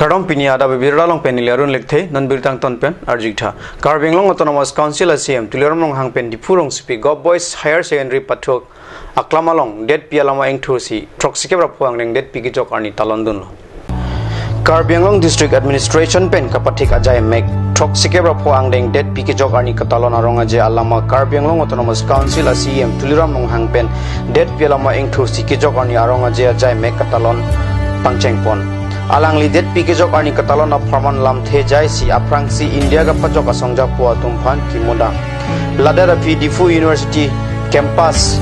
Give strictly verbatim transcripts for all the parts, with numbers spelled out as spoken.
Kardom, pini adap abirta along pen neli Arun Lekthe, non birta angton pen arjuik tha. Karbi Anglong Autonomous Council a C E M Tuliram Ronghang pen Diphu rongsopi Govt Boys Higher Secondary pathu aklam along detpi alam a-ingthursi throksikep ra pho angdeng detpi kejok arni talon dunlo. Karbi Anglong District Administration pen kapathik ajai mek throksikep ra pho angdeng detpi kejok arni katalon arong aje alam a Karbi Anglong Autonomous Council a C E M Tuliram Ronghang pen detpi alam a-ingthursi kejok arni arong aje ajai mek katalon pangchengpon. Alangli detpi kejok arni katalon apharman lamthe jaisi aphrangsi India kapajok asong japo atum aphan kimodam. Ladak aphi Diphu University campus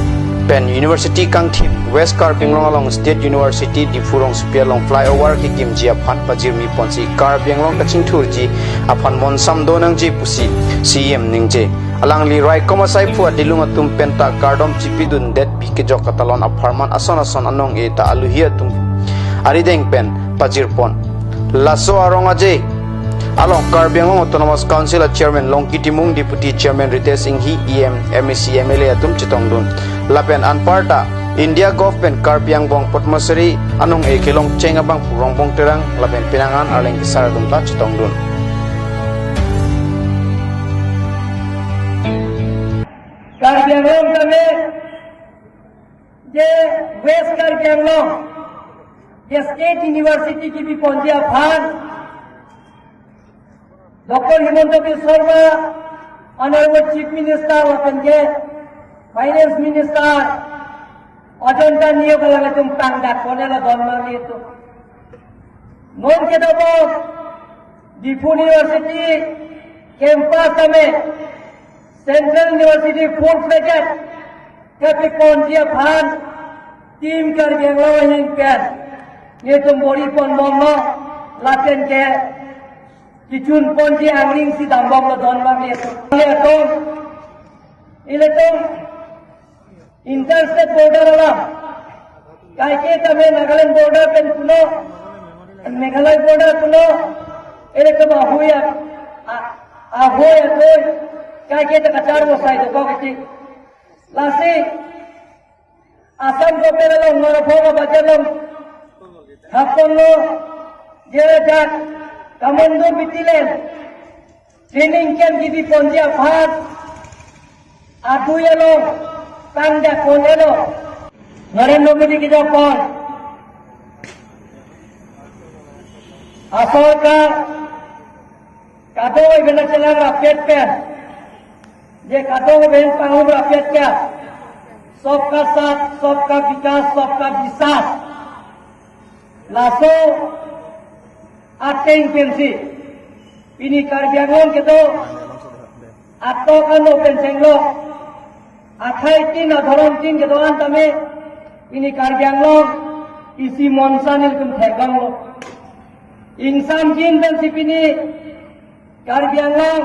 pen university kangthim West Karbi Anglong along State University Diphu rongsopi along flyover kekimji aphan pajirmi ponsi Karbi Anglong kachingthurji aphan monsam do nangji pusi C E M ningje. Alangli raikom asaiphu adilung atum penta kardom chipidun detpi kejok katalon apharman ason ason anong-e ta aluhi atum arideng pen pajirpon. Laso arong aje along Karbi Anglong Autonomous Council a Chairman Longki Timung, Deputy Chairman Ritesh Enghi, E M, M A C, M L A atum chetongdun. Lapen anparta India Govt pen Karbi angbong Padma Shri anong-e kelongcheng abangphu Rongbong Terang lapen penang an arleng kesar atum ta chetongdun. Karbi Anglong tame je West Karbi Anglong je State University kebiponji aphan Doctor Himanta Biswa Sarma, Honorable Chief Minister lapen ke Finance Minister ajanta niyok alanglitum pangdak konelo don marli atum. Non kedobom Diphu University campus tame Central University full-fledged kepiponji aphan Team Karbi Anglong ahin pen nelitum bor-i ponbomlo lapen ke kechun ponji angring si dambomlo don marli atum. Marli atum, ilitum interstate border alam, kaike tame Nagaland border pen pulo, Meghalaya border pulo, ilitum ahui a, a, ahui atoi, kaike ta kacharvo sai dokok iti. Lasi Assam Government along norok pho ba bajar along thapponlo, je ajat Commando Battalion training camp kebiponji aphan adui along pangdak konelo. Narendra Modi kejapon asorkar kadokave bena chelang rapet pen, je kadokave pangrum rapet ke, sabka saath, sabka vikas, sabka vishwas. Laso ateng pensi pini Karbi Anglong kedo atok ano pen chenglo, akhei tin adhorom tin kedo-an tame pini Karbi Anglong isi monsan ilitum theklonglo. Ingsamjin pensi pini Karbi Anglong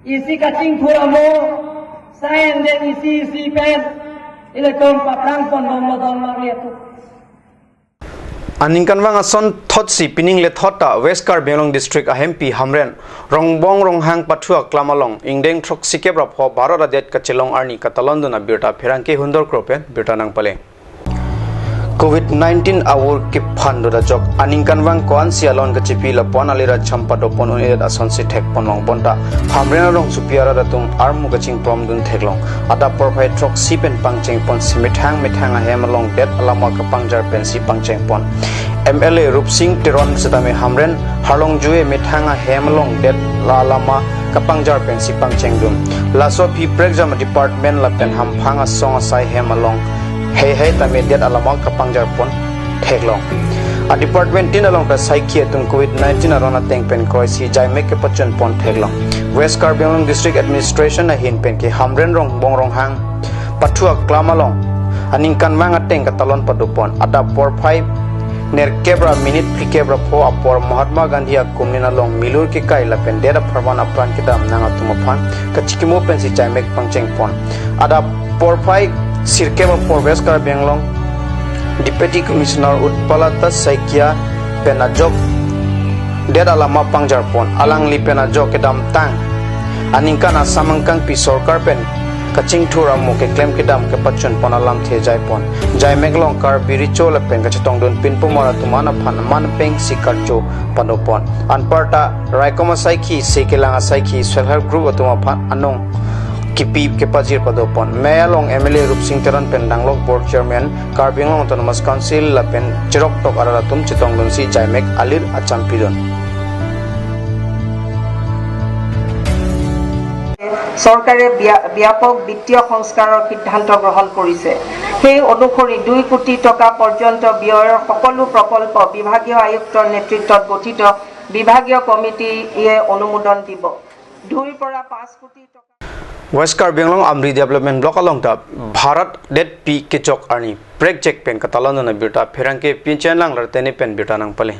isi kachingthur amo sai angdeng isi isi pen ilitum paphrang ponbomlo don marli atum. Aningkanvang asonthotsi pining lethot ta West Karbi Anglong District ahempi Hamren Rongbong Ronghang pathu aklam along ingdeng throksikep ra pho Bharat adet kachelong arni katalondun abirta pherangke Hundor Kro pen birta nangpale. Covid nineteen avur kephan dodajok aningkanvang ko-ansi alon kachipi lapu-an alira champa dopon un-edet asonsi thekponlong bonta Hamren arongsopi arat atum armu kachingpromdun theklong. Adap porphai throksi pen pangchengponsi methang methang ahem along det alama kapangjar pensi pangchengpon. M L A Rupsing Teron setame Hamren Harlongjue methang ahem along det la alama kapangjar pensi pangchengdun. Laso aphi prekjam department lapen hamphang asong asai hem along heihei tame det alama kapangjarpon theklong. A department tin along ta saikhi atum Covid nineteen aron ateng pen kroisi jaimek kepachunpon theklong. West Karbi Anglong District Administration ahin pen ke Hamren Rongbong Ronghang pathu aklam along aningkanvang ateng katalon padopon. Adap porphai nerkep ra minute phlikep ra pho apor Mahatma Gandhi akumlin along milur kekai lapen det apharman apran kedam nang atum aphan kachikimo pensi jaimek pangchengpon. Adap porphai sirkep apor West Karbi Anglong Deputy Commissioner Utpalata Saikia pen ajok det alama pangjarpon. Alangli pen ajok kedamtang aningkan Assam angkangpi sorkar pen kachingthur amo keklem kedam kepachun pon alamthe jaipon. Jaimek along Karbi Recho lapen kachetongdun pinpomar atum an aphan aman peng si karcho padopon. Anparta raikom asaikhi, se kelang asaikhi, self help group atum aphan anong kipi kepajir padopon. Mei along M L A Rupsing Teron pen Danglok Board Chairman, Karbi Anglong Autonomous Council lapen cheroktok arat atum chetongdunsi jaimek alir acham pidun. চৰকাৰে ব্য- ব্যাপক বিত্তীয় সংস্কাৰৰ সিদ্ধান্ত গ্ৰহণ কৰিছে। সেই অনুসৰি দুই কোটি টকা পৰ্যন্ত ব্যয়ৰ সকলো প্ৰকল্প বিভাগীয় আয়ুক্তৰ নেতৃত্বত গঠিত বিভাগীয় কমিটিয়ে অনুমোদন দিব। দুইৰ পৰা পাঁচ কোটি টকা West Karbi Anglong Amri Development Block along ta Bharat Detpi Kejok Arni prekjak pen katalondun abirta pherangke Pinchen Langler tene pen birta nangpale.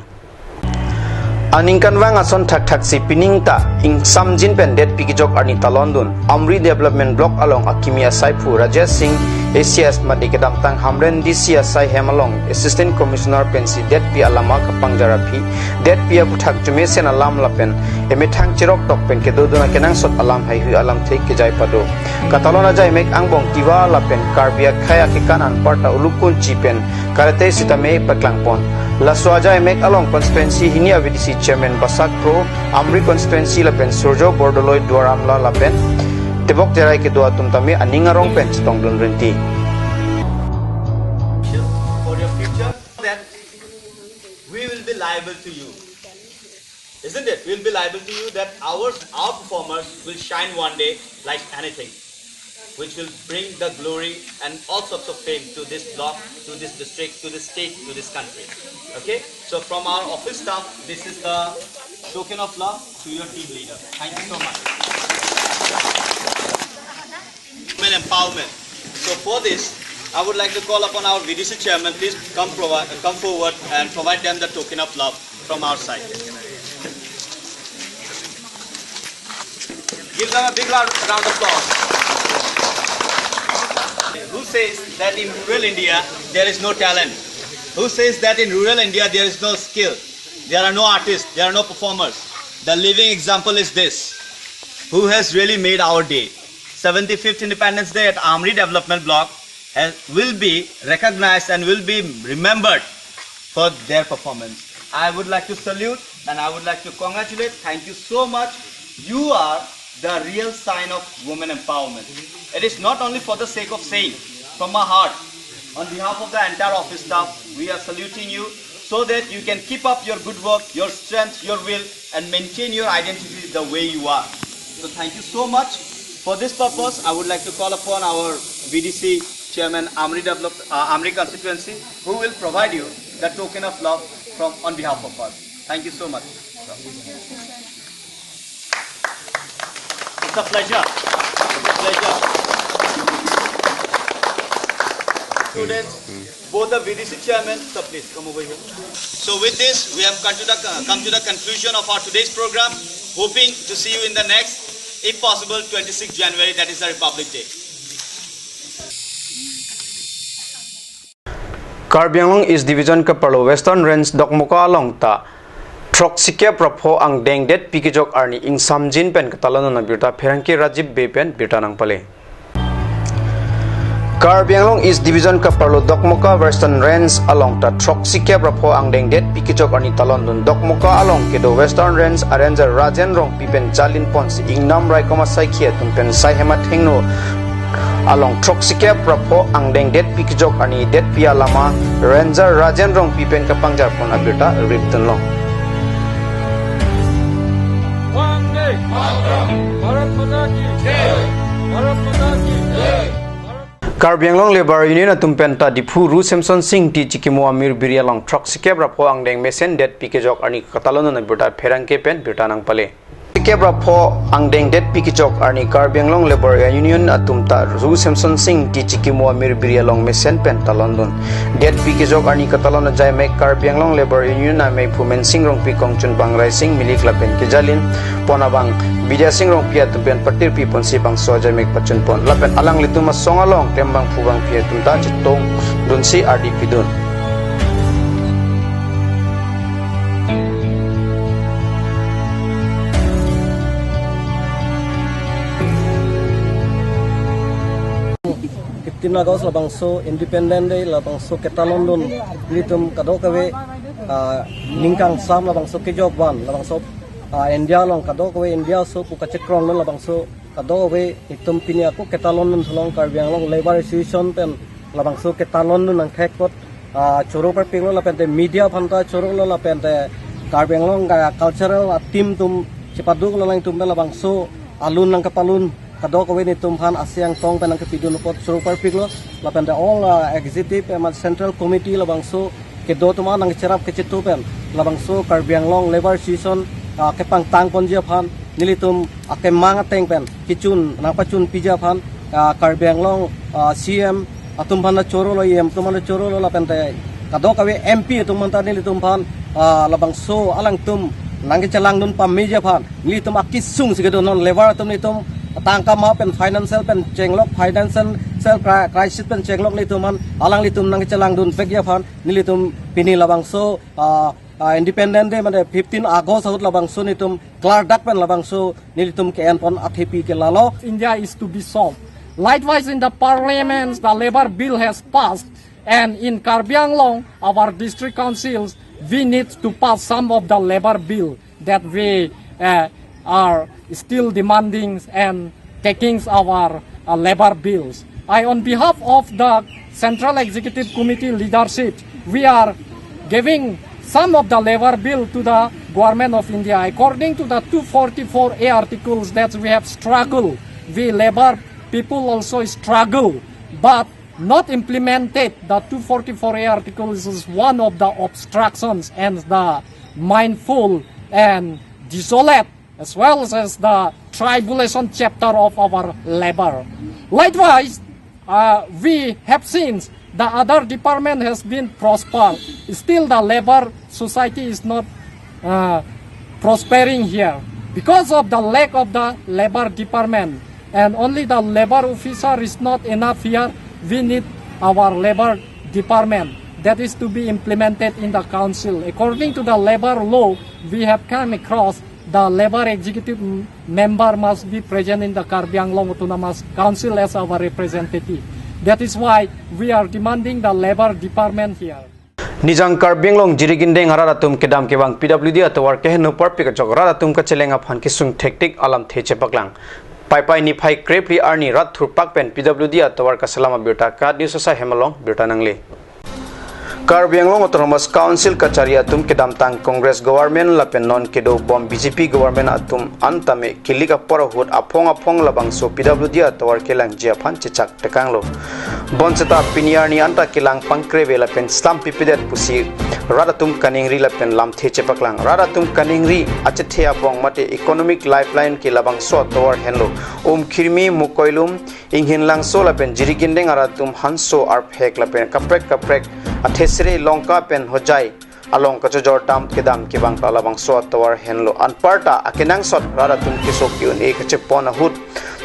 Aningkanvang ason thakthak si pining ta ingsamjin pen detpi kejok arni talondun Amri Development Block along akimi asaiphu Rajesh Singh A C S mate kedamtang Hamren D C asai hem along Assistant Commissioner pensi detpi alama kapangjar aphi, detpi aphuthak chomesen alam lapen emethang cheroktok pen kedodun akenangsot alam haihui alamthe kejai pado. Katalon ajaimek angbong tiwa lapen Karbi akhei akekan anparta ulukunchi pen karate sitame paklangpon. Laso ajaimek along constituency hini a V D C chairman Basak Kro, Amri constituency lapen Surjo Bordoloi Duar Amla lapen tebok terai kedo atum tame aning arong pen chetongdun rinti. For your future, that we will be liable to you. Isn't it? We'll be liable to you that our, our performers will shine one day like anything, which will bring the glory and all sorts of fame to this block, to this district, to this state, to this country. Okay? So from our office staff, this is the token of love to your team leader. Thank you so much. Women empowerment. So for this, I would like to call upon our V D C chairman, please come provide, come forward and provide them the token of love from our side. Give them a big round, round of applause. Who says that in rural India there is no talent? Who says that in rural India there is no skill? There are no artists, there are no performers. The living example is this, who has really made our day. Seventy-fifth Independence Day at Amri Development Block has, will be recognized and will be remembered for their performance. I would like to salute and I would like to congratulate. Thank you so much. You are the real sign of women empowerment. It is not only for the sake of saying, from my heart, on behalf of the entire office staff, we are saluting you so that you can keep up your good work, your strength, your will, and maintain your identity the way you are. So thank you so much. For this purpose, I would like to call upon our V D C chairman, Amri Develop, uh, Amri constituency, who will provide you the token of love from on behalf of us. Thank you so much. It's a pleasure. It's a pleasure. Students, both the V D C chairman, sir, please come over here. So with this, we have come to the, come to the conclusion of our today's program. Hoping to see you in the next, if possible, twenty-sixth January, that is the Republic Day. Karbi Anglong East Division kaparlo Western Range Dokmoka along ta throksikep ra pho angdeng detpi kejok arni ingsamjin pen katalondun abirta pherangke Rajiv Bey pen birta nangpale. Karbi Anglong East Division kaparlo Dokmoka Western Range along ta throksikep ra pho angdeng detpi kejok arni talondun Dokmoka along kedo Western Range a ranger Rajen Rongpi pen jalin ponsi ingnam raikom asaikhi atum pen saihem athengno along throksikep ra pho angdeng detpi kejok arni detpi alama ranger Rajen Rongpi pen kapangjar pon abirta ripdunlong. Vande मातरम। भारत माता की जय। भारत माता की जय। Karbi Anglong Labour Union atum pen ta Diphu Ru Semson Singti chikimo amir biri along throksikep ra pho angdeng mesen detpi kejok arni katalondun abirta pherangke pen birta nangpale. Throksikep ra pho angdeng detpi kejok arni Karbi Anglong Labour Union atum ta Ru Semson Singti chikimo amir biri along mesen pen talondun. Detpi kejok arni katalon ajaimek Karbi Anglong Labour Union ameiphu Mensing Rongpi, kongchunbang Raising Milik lapen kejalin pon abang Bidya Sing Rongpi atum pen patirpi ponsi bangso ajaimek pachun pon. Lapen alanglitum asong along klembangphu bangpi atum ta chetongdunsi ardi pidun. Tin August labangso Independent Day labangso ketalondun nelitum kadokave, ah, ningkangsam labangso kejok van labangso, ah, India along kadokave India aso pu kachekrongdun labangso kadokave itum pini ako ketalondun thalong Karbi Anglong Labour Association pen labangso ketalondun nangthek apot, ah, choro parpiklo lapente media aphanta chorolo lapente Karbi Anglong ka cultural a-team atum chepaduklo alangtum pen labangso alun nangkepalun kadokave nelitum aphan asi angtong pen nangkepidun apot choro parpiklo lapente all, ah, executive, eh, central committee labangso kedo atum an nangcherap kachethu pen labangso Karbi Anglong Labour Association, ah, kepangtangponji aphan nelitum akemang ateng pen kechun nangpachunpiji aphan, ah, Karbi Anglong, ah, C M atum aphanta chorolo, E M atum aphanta chorolo lapente kadokave M P atum aphanta nelitum aphan, ah, labangso alangtum nangkechelangdun pameji aphan nelitum akesung si kedo non labour atum nelitum tangka ma pen financial pen chenglok, financial cri-, crisis pen chenglok nelitum aphan alanglitum nangkechelangdun vekji aphan nelitum pini labangso, ah, ah, Independent Day mane fifteen August ahut labangso nelitum klardak pen labangso nelitum ke-enpon athepi ke lalo. India is to be solved. Likewise, in the parliament, the labour bill has passed, and in Karbi Anglong, our district councils, we need to pass some of the labour bill that we, uh, are still demanding and taking our, uh, labour bills. I, on behalf of the Central Executive Committee leadership, we are giving some of the labour bill to the Government of India. According to the two forty-four A articles that we have struggled, we labour people also struggle, but not implemented. The two forty-four A articles is one of the obstructions and the mindful and desolate as well as the tribulation chapter of our labour. Likewise, uh, we have seen the other department has been prospered. Still, the labour society is not, uh, prospering here because of the lack of the labour department. And only the labour officer is not enough here. We need our labour department that is to be implemented in the council. According to the labour law, we have come across the labour executive m-, member must be present in the Karbi Anglong Autonomous Council as our representative. That is why we are demanding the labour department here. Nijang Karbi Anglong Jirikindeng arat atum kedam kevang P W D atovar keheno parpik ajok rat atum kacheleng aphan kesung thektik alamthe chepaklang. Paipai niphai krephli arni rat thurpak pen P W D atovar kaselam abirta KAT News asai hem along birta nangle. Karbi Anglong Autonomous Council kachari atum kedamtang Congress government lapen non kedobom B J P government atum an tame kilik apor ahut aphong aphong labangso P W D atovar kelangji aphan chechak tekanglo. Bonseta pini arni anta kelang pangkreve lapen slam pipedet pusi rat atum kaningri lapen lamthe chepaklang. Rat atum kaningri achethe abong mate economic lifeline ke labangso atovar henlo. Umkhirmi, Mukoilum, Inghinlangso lapen Jirikindeng arat atum Hanso, Arphek lapen kaprek kaprek athesere Longka pen Hojai along kachojor dam kedam kevang ta labangso atovar henlo. Anparta akenangsot rat atum keso ke-un-e kachepon ahut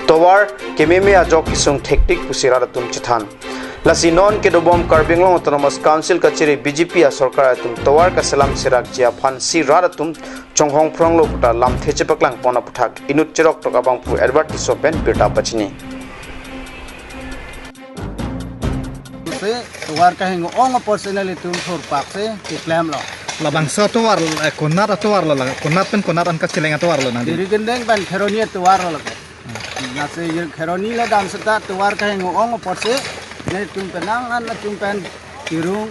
tovar kememe ajok kesung thektik pusi rat atum chethan. Lasi non kedobom Karbi Anglong Autonomous Council kachari B J P asorkar atum tovar kaselam serakji aphansi rat atum chonghong phronglo puta lamthe chepaklangpon aputhak inut cheroktok abangphu Edward Tisso pen birta pachini. Se tovar kahingno-ong apotsi nelitum thurpak si keklemlo. Labangso atovar, eh, konat atovarlo la, konat pen konat an kacheleng atovarlo nangli? Jirikindeng pen Kheroni atovarlo la. Lasi Kheroni le dam seta tovar kahingno-ong apotsi nelitum penang an atum pen tirung,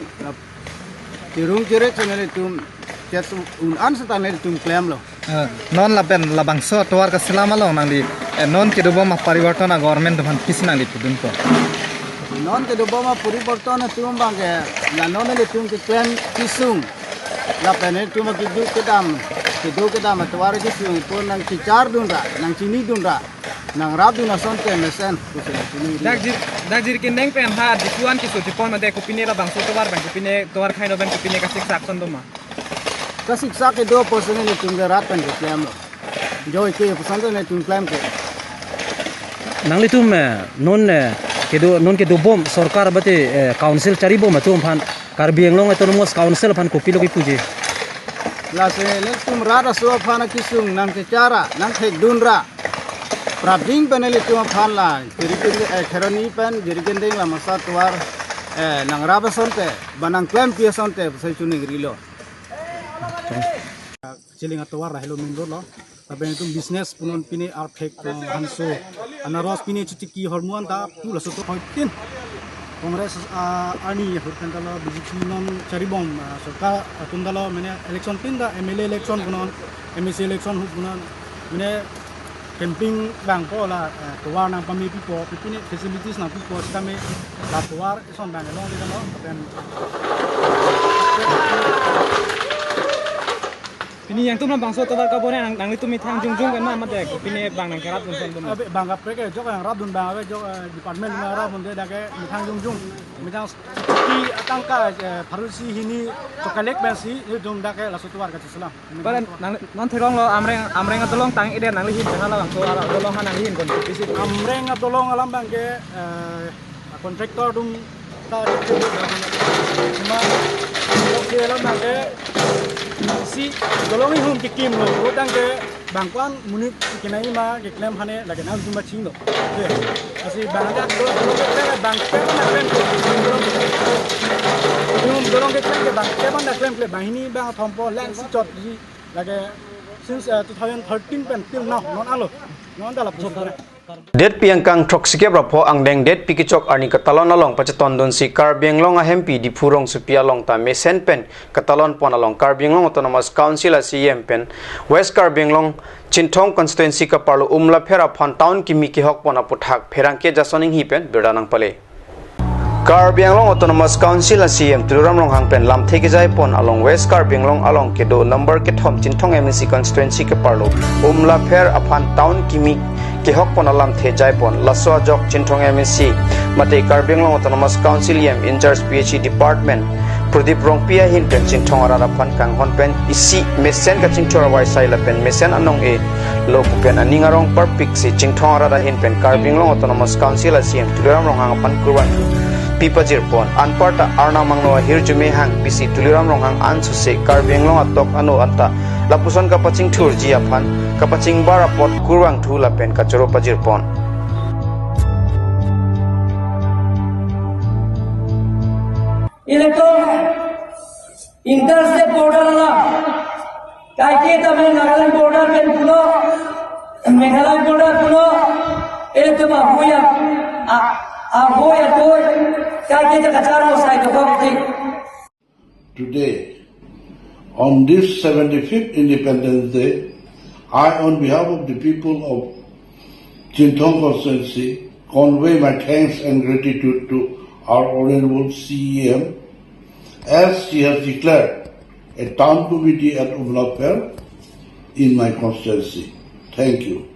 tirung chirit si nelitum chet un-an seta nelitum klemlo. Eh, non lapen labangso atovar kaselam along nangli, eh, non kedobom apariborton a-government atum aphan pisi nangli pudunpo? Non kedobom apariborton atum abangke, la non nelitum keklem kesung lapen nelitum kedo kedam, kedo kedam atovar kesung pon nangkechardunra, nangchinidunra, nangrapdun ason ke mesen pusi nangchini. Dak Jir-, dak Jirikindeng pen ha dikuan keso chepon mate kopine labangso tovar pen kopine tovar kahingno pen kopine kasiksak ason doma? Kasiksak kedo apotsi nelitum ke rat pen keklemlo. Joi ke apotsi nelitum klemke. Nanglitum, eh, non, eh, kedo, non kedobom sorkar mate, eh, council charibom atum aphan Karbi Anglong Autonomous Council aphan kopilo kepuji? Lasi nelitum rat aso aphan kesung nangkechara, nangthekdunra. Prapjin pen ilitum aphan la, Jirikindeng, eh, Kheroni pen Jirikindeng Lamasa tovar, eh, nangrap asonte, ba nangklempi asonte, pusi choningrilo. Chiling atovar lahelo main road lo. Lapen itum business punon pine arphek, eh, hanso, anaros pine chotiki hormu anta pu laso tovar tin. Congress, ah, arni ahut pen ta lo B J P non charibom, ah, sorkar atum ta lo mane election tin ta M L A election punon, M A C election ahut punon mane campaign abang pu la, eh, tovar nangpamepipo, pine facilities nangpipo sitame la tovar eson abang longle ta lo, lapen pini nangtum labangso tovar kabone nang, nanglitum methang jongjong pen ma mate pini bang nangkerapdun son bom. Abe bang kaprek ke jok nangrapdun abang abe jok, eh, department nangrapdunde dak ke methang jongjong. Methang ti atangka, eh, pharo isi hini chokalek pensi itum dak ke laso tovar kacheselam. Bale nang non therong lo Amreng, Amreng adolong tang-ede nangli ahin pen labangso adolong ha nangli ahin kon pisi. Amreng adolong alam abang ke, eh, contractor atum ta cuma oke alam abang ke si dolong ihum kekim lo, road abang ke bang ko-an monit kenai ma keklem hane lake nangtum ba chinglo. Oke. Lasi bang dak dolong, dolong ke bang ke bang ke ihum dolong ke bang ke bang dak klemkle bang hini bang thompo lang si chot ji lake since, eh, two thousand thirteen pen till now non alo non dala pusi. Detpi angkang throksikep ra pho angdeng detpi kechok arni katalon along pachetondunsi Karbi Anglong ahempi Diphu rongsopi along ta mesen pen katalon pon along Karbi Anglong Autonomous Council a C E M pen West Karbi Anglong Chinthong constituency kaparlo Umlapher aphan town kimi kehok pon aputhak pherangke Jason Enghi pen birta nangpale. Karbi Anglong Autonomous Council a C E M Tuliram Ronghang pen lamthe kejai pon along West Karbi Anglong along kedo number kethom Chinthong M A C constituency keparlo Umlapher aphan town kimi kehok pon alamthe jai pon. Laso ajok Chinthong M A C mate Karbi Anglong Autonomous Council E M in charge P H E department Pradip Rongpi ahin pen Chinthong arat aphan kanghon pen isi mesen kachingthur awai sai lapen mesen anong-e lo pu pen aning arong parpik si Chinthong arat ahin pen Karbi Anglong Autonomous Council a C E M Tuliram Ronghang aphan kurvangthu pi pajir pon. Anparta Arnam angno ahirjume hang pisi Tuliram Ronghang ansose Karbi Anglong atok ano anta lapuson kapachingthurji aphan kapachingbar apot kurvangthu lapen kachoro pajir pon. Ilitum interstate border alam, kaike ta Nagaland border pen pulo, Meghalaya border pulo, ilitum ahuya, a, ahuya tu, kaike ta kachar mo sai tu kok ti. Today, on this seventy-fifth Independence Day, I, on behalf of the people of Chinthong constituency, convey my thanks and gratitude to our Honorable C E M, as she has declared a town committee at Umlapher in my constituency. Thank you.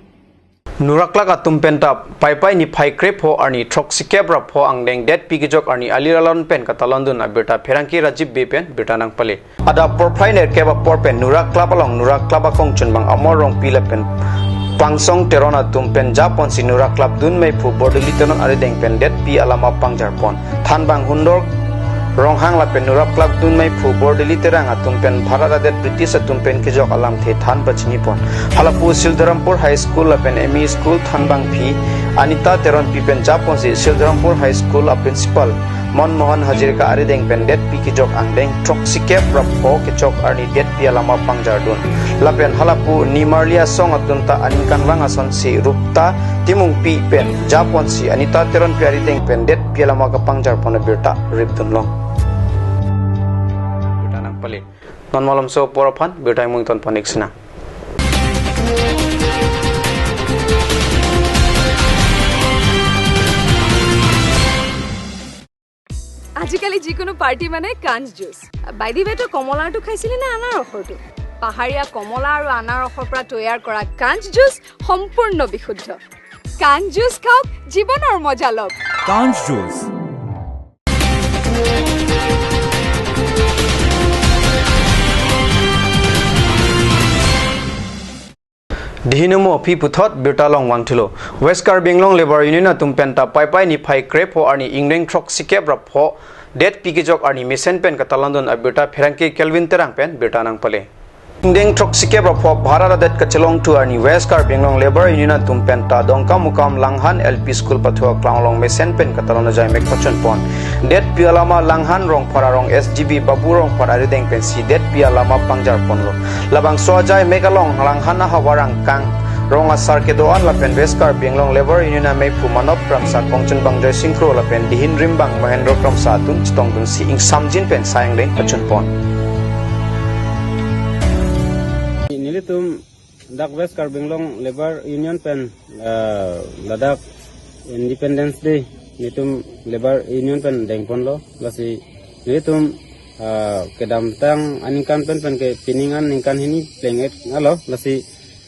Nuraklak atum penta Paipai niphai krepho arni throksikep ra pho angdeng detpi kejok arni alir alon pen katalondun abirta pherangke Rajib Bey pen birta nangpale. Adap porphai nerkep apor pen Nurak Club along Nurak Club akongchunbang Amor Rongpi lapen Pangsong Teron atum pen japonsi Nurak Club dunmeiphu Bordili Teron arideng pen detpi alam apangjar pon. Thanbang Hundor Ronghang lapen Nurak Club dunmeiphu Bordili Terang atum pen Bharat adet British atum pen kejok alamthe than pachini pon. Halapu Sildharampur High School lapen M E School thanbangpi Anita Teronpi pen japonsi Sildharampur High School a principal Mon Mohan Hazarika arideng pen detpi kejok angdeng throksikep ra pho kechok arni detpi alam apangjar dun. Lapen halapu nimarli asong atum ta aningkanvang asonsi Rupta Timungpi pen japonsi Anita Teronpi arideng pen detpi alam kapangjar pon abirta ripdun long. Birta nangpale. Non malomso apor aphan birta ingmung ton pon ik sinang. আজিকালি যিকোনো পাৰ্টি মানে কাঞ্চ juice. By the ৱে, তই কমলাৰটো খাইছিলি নে আনাৰসৰটো? পাহাৰীয়া কমলা আৰু আনাৰসৰ পৰা তৈয়াৰ কৰা কাঞ্চ জুচ সম্পূৰ্ণ বিশুদ্ধ। কাঞ্চ জুচ খাওক, জীৱনৰ মজা লওক। কাঞ্চ juice. Dihinu mo aphi puthot birta long vangthulo. West Karbi Anglong Labour Union atum penta Paipai niphai krepho arni ingdeng throksikep ra pho detpi kejok arni mesen pen katalondun abirta pherangke Kelvin Terang pen birta nangpale. Angdeng throksikep ra pho Bharat adet kachelongthu arni West Karbi Anglong Labour Union atum penta Dongkamukam Langhan L P School pathu aklang along mesen pen katalon ajai mek pachunpon. Detpi alama Langhan Rongphar arong S G B Babu Rongphar arideng pensi detpi alama pangjarponlo. Labangso ajai mek along Langhan ahavar angkang rong asar kedo-an lapen West Karbi Anglong Labour Union ameiphu Manop Kramsa, Kongchunbang Joysing Kro lapen dihin rimbang Mahendro Kramsa atum chetongdunsi ingsamjin pen sai angdeng pachunpon. Nelitum dak West Karbi Anglong Labour Union pen, ah, ladak Independence Day nelitum Labour Union pen dengponlo, lasi nelitum, ah, kedamtang aningkan pen pen ke pining aningkan hini pleng-et alo, lasi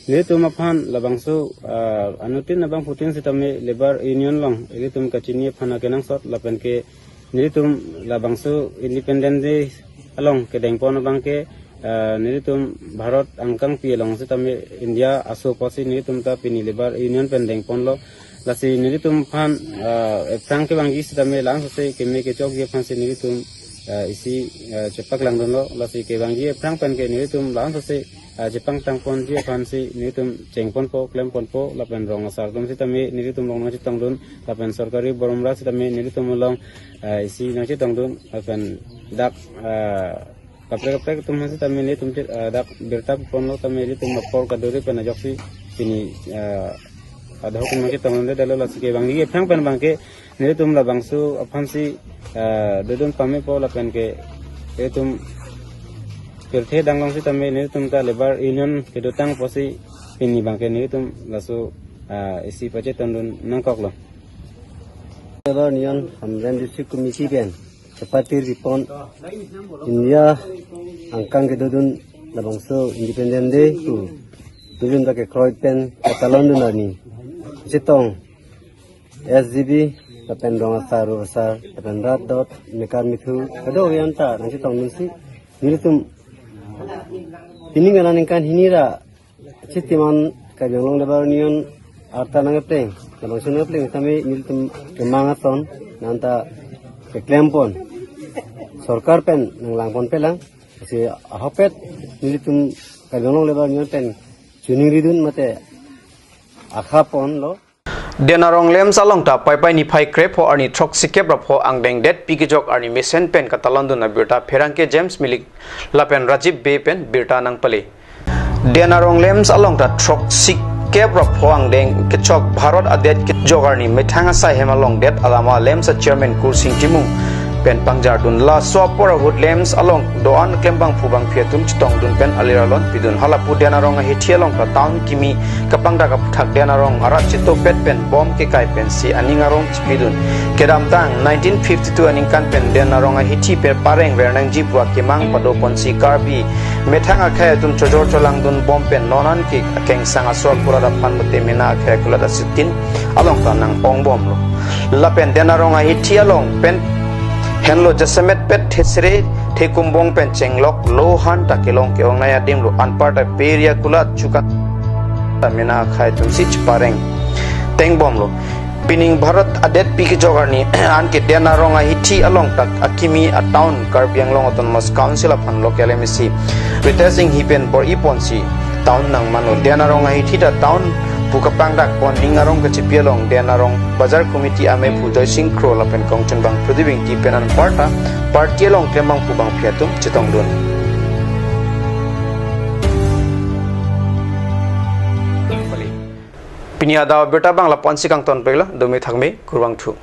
nelitum aphan labangso, ah, anuttin abangphutin sitame Labour Union along ilitum kachini aphan akenangsot lapen ke nelitum labangso Independence Day along kedengpon abang ke, ah, nelitum Bharat angkangpi along sitame India aso apotsi nelitum ta pini Labour Union pen dengponlo. Lasi nelitum aphan, ah, ephrang kevangji sitame la-an sose keme kechokji aphansi nelitum, ah, isi, ah, chepaklangdunlo. Lasi kevangji ephrang pen ke nelitum la-an sose, ah, chepangtangponji aphansi nelitum chengponpo, klemponpo, lapen rong asar atum sitame nelitum along nangchetongdun, lapen sorkari borom ra sitame nelitum along, ah, isi nangchetongdun, lapen dak, ah, kaprek kaprek atum aphan sitame nelitum che-, ah, dak birta ponlo tame nelitum apor kaduri pen ajoksi pini, ah, adahok nangchetongdundetlo, lasi kevangji ephrang pen abang ke nelitum labangso aphansi, ah, dodun pamepo lapen ke nelitum pirthe danglong sitame nelitum ta Labour Union kedotang apotsi pini abang ke nelitum laso, ah, isi pachetongdun nangkoklo. Labour Union Hamren District Committee pen chepatir ripon India angkang kedodun labangso Independence Day pu dodun ta kekroi pen katalondun arni chetong S G B lapen rong asar ro asar lapen rat dot mekar mithu kadokave anta nangchetongdunsi nelitum pining aningkan hini ra chitiman Karbi Anglong Labour Union arta nangkepleng, labangso nangkepleng tame nelitum kemang ason nanta keklempon, sorkar pen nanglangponpelang, si ahokpet nelitum Karbi Anglong Labour Union pen choningridun mate akhaponlo. Den Arong LAMPS along ta Paipai niphai krepho arni throksikep ra pho angdeng detpi kejok arni mesen pen katalondun abirta pherangke James Milik lapen Rajib Bey pen birta nangpale. Den Arong LAMPS along ta throksikep ra pho angdeng kechok Bharat adet kejok arni methang asai hem along det alama LAMPS a chairman Kursing Timung pen pangjardun. Laso apor ahut LAMPS along do-an klembangphu bangphi atum chetongdun pen alir alon pidun. Halapu Den Arong ahithi along ta town kimi kapangdak aphuthak Den Arong arat chetopet pen bom kekai pensi aning arong chipidun. Kedamtang nineteen fifty-two aningkan pen Den Arong ahithi pen pareng ver nangji pu akemang padoponsi Karbi methang akhei atum chojor cholangdun bom pen non an ke akengsang aso akulat aphan mate mena akhei akulat asitin along ta nang-ongbomlo. Lapen Den Arong ahithi along pen henlo jasemet pet thesere thekumbong pen chenglok lo han ta kelong ke-ongnei adimlo, anparta peria kulat chukan ta mena akhei atumsi chepareng tengbomlo. Pining Bharat adetpi kejok arni anke Den Arong ahithi along ta akimi a town Karbi Anglong Autonomous Council aphan local M A C Ritesh Enghi pen bor-iponsi town nangmanlo. Den Arong ahithi ta town pu kapangdakpon ning arong kachipi along Den Arong Bazar Committee ameiphu Joysing Kro lapen Kongchunbang Pradip Engti pen anparta party along klembangphu bangphi atum chetongdun. Pini adap abirta abang lapu-ansi kangtonpiklo, dome thakme, kurvangthu.